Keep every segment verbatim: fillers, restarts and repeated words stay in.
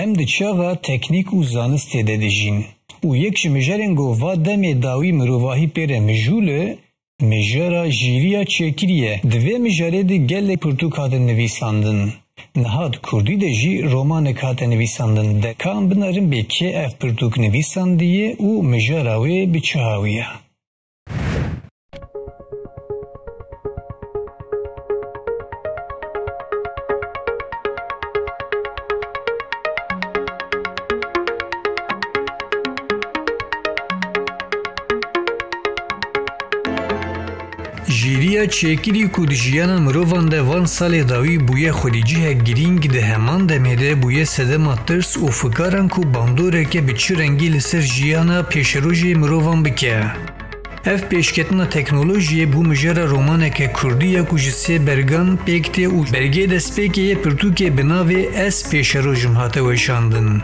Em di çaxa teknîk û zanistê de dijîn û yek ji mijarên ku va demê dawî mirovahî pê re mijûl e, mijara jîriya çêkirî ye. Di vê mijarê de gelek pirtûk hatin nivîsandin. Niha di kurdî de jî romanek hate nivîsandin. De ka em binerin bê kê ev pirtûk nivîsandiye û mijara wê bi çi hawî ye? Jêriya çêkirî ku di jiyana mirovan de van salê dawî bûye xwedîcihek girîng, di heman demê de bûye sedema tirs û fikaran ku bandoreke bi çi rengî li ser jiyana pêşerojê mirovan bike. Ev pêşketina teknolojiyê bû mijara romaneke kurdî ya ku ji sê bergan pêk tê û belgê destpêkê yê pirtûkê bi navê Ez Pêşeroj im hate weşandin.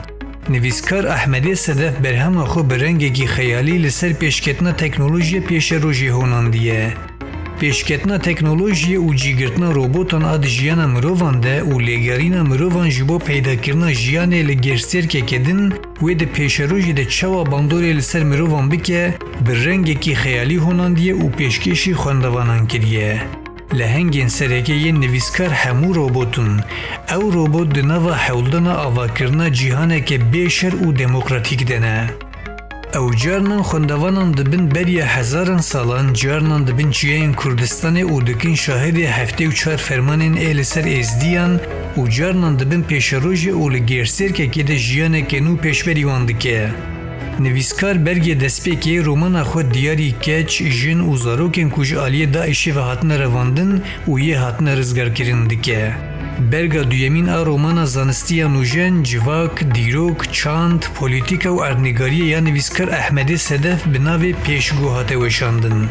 Nivîskar Ehmedê Sedef berhema xwe bi rengekî xeyalî li ser pêşketina teknolojiyê pêşerojê honandiye. Pêşketina teknolojiyê û cîgirtina robotan a di jiyana mirovan de û lêgerîna mirovan ji bo peydakirina jiyanê li gersêrkeke din, wê di pêşerojê de çawa bandorê li ser mirovan bike, bi rengekî xeyalî honandiye û pêşkêşî xwendevanan kiriye. Lehengên sereke yên nivîskar hemû robot in. Ew robot di nava hewldana avakirina cîhaneke bê şer û demokratîk de ne. Ew carinan xwendevanan dibin beriya hezaran salan, carinan dibin çiyayên Kurdistanê û dikin şahidê heftê û çar fermanên ê li ser êzdiyan û carinan dibin pêşerojê û li gersêrkekê de jiyaneke nû pêşberî wan dike. Nivîskar bergê destpêkê romana xwe diyarî keç, jin û zarokên ku ji aliyê DAIŞê ve hatine revandin û yê hatine rizgarkirin dike. Berga duyemîn a romana zanistî ya nûjen, civak, dîrok, çand, polîtîka û erdnîgariyê ya nivîskar Ehmedê Sedef bi navê Pêşgo hate weşandin.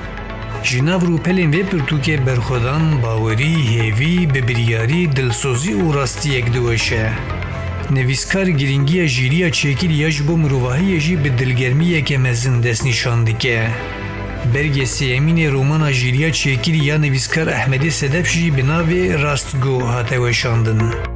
Ji nav rûpelên vê pirtûkê berxwedan, bawerî, hêvî, bibiryarî, dilsozî û rastiyek diweşe. Nivîskar girîngiya jîriya çêkirî ya ji bo mirovahiyê jî bi dilgermiyeke mezin destnîşan dike. Bergê sêyemînê romana jîriya çêkirî ya nivîskar Ehmedê Sedef jî bi navê Rastgo hate weşandin.